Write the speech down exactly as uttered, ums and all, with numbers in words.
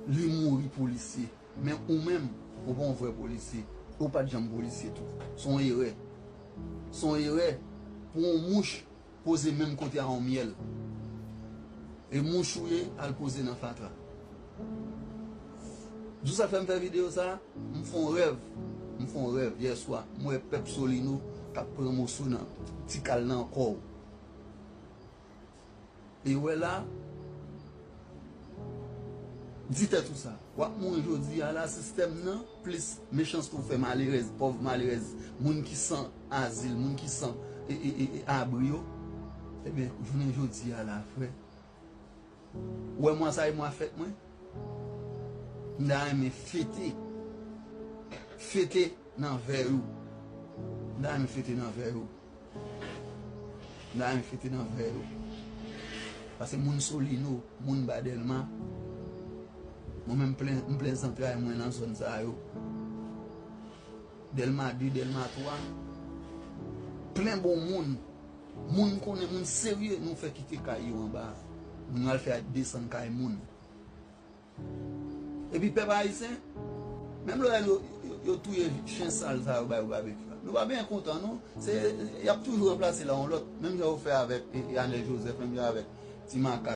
Li mouri polisye. Men ou menm, ou pa yon vrè polisye. Ou pa t janm polisye tou. Se yon erè. Se yon erè pou yon mouch poze menm kote a yon myèl. E mouch ou ye, al poze nan fatra. Di w sa k fè m fè videyo sa, m fè yon rèv. M fè yon rèv yèswa. M wè pèp Solino k ap pran moso nan ti kal nan kò w. E wè la, di tèt ou sa. W ap mouri jodi a la, sistèm nan, plis mechanste w fè malerèz, pòv malerèz, moun ki san azil, moun ki san e, e, e, e, abri yo. Ebyen, jounen jodi a la, frè, ou wè mwa sa e mwa fèt mwen. M ta renmen fete. Fete nan vè yo. M ta renmen fete nan vè yo. M ta renmen fete nan vè yo. Paske moun Solino, moun ba Dèlma, mwen menm m plen, m plen zantray mwen nan zòn sa yo. Dèlma de, Dèlma twa, plen bon moun. Moun konnen, moun serye, nou fè kite kay yo anba. Moun yo al fè desann kay moun. Epi pèp ayisyen, menm lè yo, yo, yo touye chen sal sa yo bay yo babekyu a, nou pa byen kontan non. Se, y ap toujou ranplase l a yon lòt. Menm jan yo fè avèk, e, e, Anèl Jozèf, menm jan avèk Ti Maka.